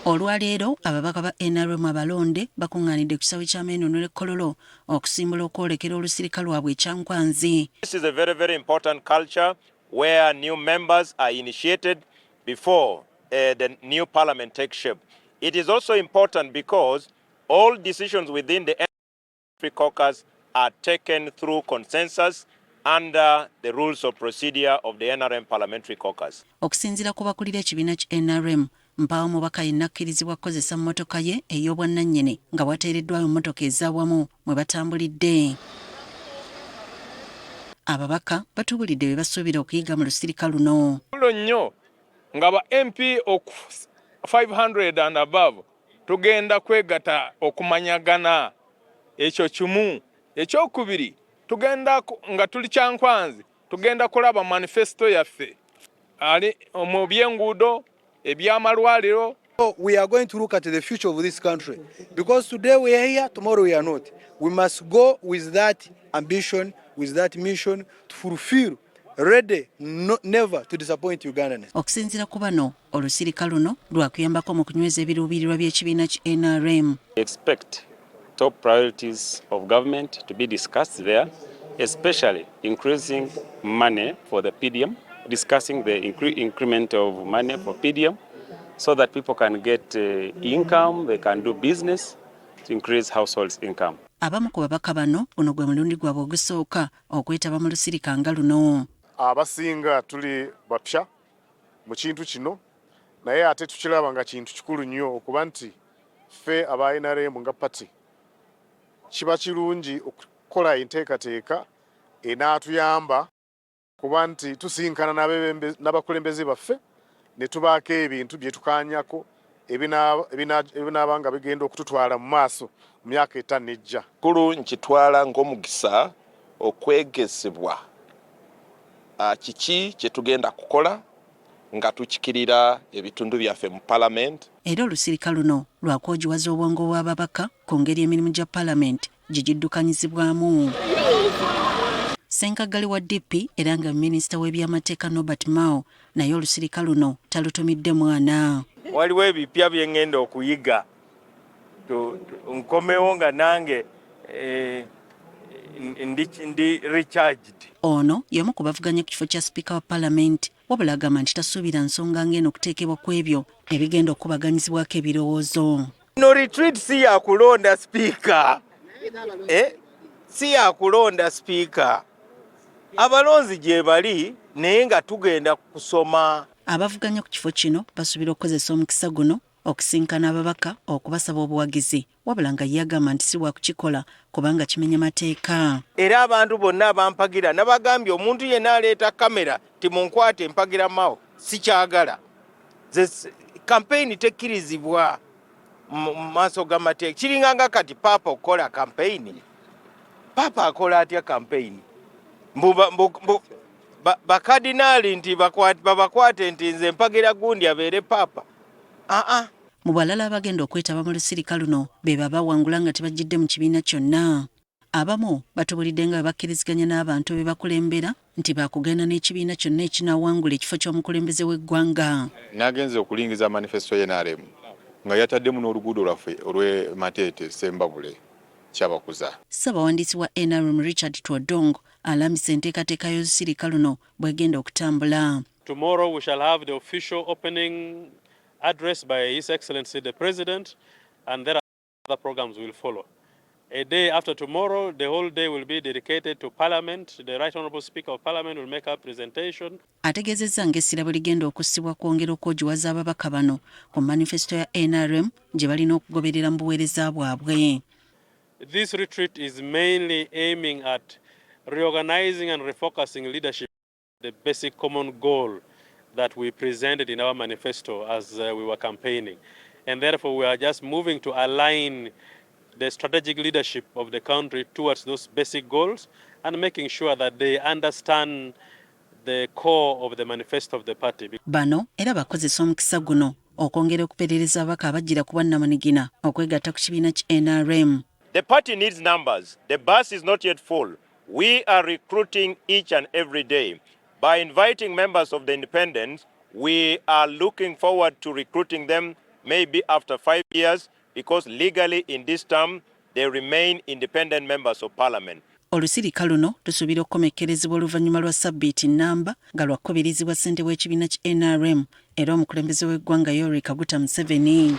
Olwaleero ababaka ba NRM abalonde bakuŋŋaanidde ku kisaawe ky'Ameenunulo e Kololo okusimbula okwolekera olusirika lwabwe e Kyankwanzi. This is a very, very important culture where new members are initiated before the new parliament takes shape. It is also important because all decisions within the NRM caucus are taken through consensus under the rules of procedure of the NRM Parliamentary Caucus. Okusinziira ku bakulira ekibiina ki NRM, mpaawo mubaka yenna akkirizibwa kukozesa mmotoka ye ey'obwannannyini nga wateereddwayo mmotoka ez'awamu mwe batambulidde. Ababaka batubuulidde bye basuubira okuyiga mu lusirika luno. Luno nnyo nga ba MP 500 and above tugenda kwegata okumanyagana, ekyo kimu. Ekyokubiri, tugenda nga tuli Kyankwanzi, tugenda kulaba manifesto yaffe ali mu byenguudo, ebyamalwaliro. We are going to look at the future of this country because today we are here, tomorrow we are not. We must go with that ambition, with that mission to fulfill, ready no, never to disappoint Ugandans. Okusinziira ku bano, olusirika luno lwakuyambako mu kunyweza ebiruubirirwa by'ekibiina ki NRM. Expect top priorities of government to be discussed there, especially increasing money for the PDM, discussing the increment of money for PDM so that people can get income, they can do business to increase households' income. Abamu ku babaka bano, guno gwe mulundi gwabwe ogusooka okwetaba mu lusirika nga luno. Abasinga tuli bapya mu kintu kino, naye ate tukiraba nga kintu kikulu nnyo okuba nti ffe aba NRM nga party kiba kirungi okukola enteekateeka enaatuyamba kuba nti tusinkana n'abakulembeze baffe ne tubaako ebintu bye tukaanyako ebinaaba nga bigenda okututwala mu maaso mu myaka 5 ejja. Kulu nkitwala ng'omukisa okwegesebwa kiki kye tugenda kukola nga tukikirira ebitundu byaffe mu palamenti. Era olusirika luno lwakwogiwaza obwongo bw'ababaka ku ngeri emirimu gya palamenti gye giddukanyizibwamu. Ssenkaggale wa DP era nga minisita w'ebyamateeka Norbert Mao naye olusirika luno talutumidde mwana. Waliwo ebipya bye ŋŋenda okuyiga, nkomewo nga nange ndi recharged. Ono y'omu ku bavuganya ku kifo kya sipiika wa palamenti, wabula agamba nti tasuubira nsonga ng'eno okuteekebwa ku ebyo ebigenda okukubaganyizibwako ebirowoozo. No retreat si yakulonda sipiika, si yakulonda sipiika, abalonzi gye bali, naye nga tugenda kusoma. Abavuganya ku kifo kino basuubira okukozesa omukisa guno okusinkana ababaka okubasaba obuwagizi, wabula nga ye agamba nti si wakukikola kubanga kimenya mateeka. Era abantu bonna abampagira nabagambye, omuntu yenna aleeta kamera timunkwate empagira Mao, sikyagala. Kampeyini tekkirizibwa mu maaso g'amateeka. Kiringa nga kati paapa okukola kampeyini. Paapa akola atya kampeyini? Bakadinaali nti babakwate nti nze mpagira gundi abeere paapa? Aa. Mu balala abagenda okwetaba mu lusirika luno be babawangula nga tebajjidde mu kibiina kyonna. Abamu batubulidde nga bwe bakkiriziganya n'abantu be bakulembera nti baakugenda n'ekibiina kyonna ekinaawangula ekifo ky'omukulembeze w'eggwanga. Nagenze okulingiza manifesto ya NRM nga yataddemu n'oluguudo lwaffe olw'e Mateete Sembabule Kyabakuza. Ssabawandiisi wa NRM Richard Twodong alambise enteekateeka y'olusirika luno bw'egenda okutambula. Tomorrow we shall have the official opening address by His Excellency the President, and then other programs will follow. A day after tomorrow, the whole day will be dedicated to Parliament. The Right Honourable Speaker of Parliament will make a presentation. Ategeezezza ng'essira bwe ligenda okussibwa kwongera okwogiwaza ababaka bano ku manifesito ya NRM gye balina okugoberera mu buweereza bwabwe. This retreat is mainly aiming at reorganizing and refocusing leadership, the basic common goal that we presented in our manifesto as we were campaigning. And therefore, we are just moving to align the strategic leadership of the country towards those basic goals and making sure that they understand the core of the manifesto of the party. Bano era bakozesa omukisa guno okwongera okuperereza ababaka abajjira ku bwannamunigina okwegatta ku kibiina ki NRM. The party needs numbers. The bus is not yet full. We are recruiting each and every day. By inviting members of the independents, we are looking forward to recruiting them. maybe after 5 years, because legally in this term they remain independent members of parliament. Olusirika luno lusuubira okukomekkerezebwa oluvannyuma lwa ssabbiiti nnamba nga lwakukubirizibwa ssentebe w'ekibiina ki NRM era omukulembeze w'eggwanga Yoweri Kaguta Museveni.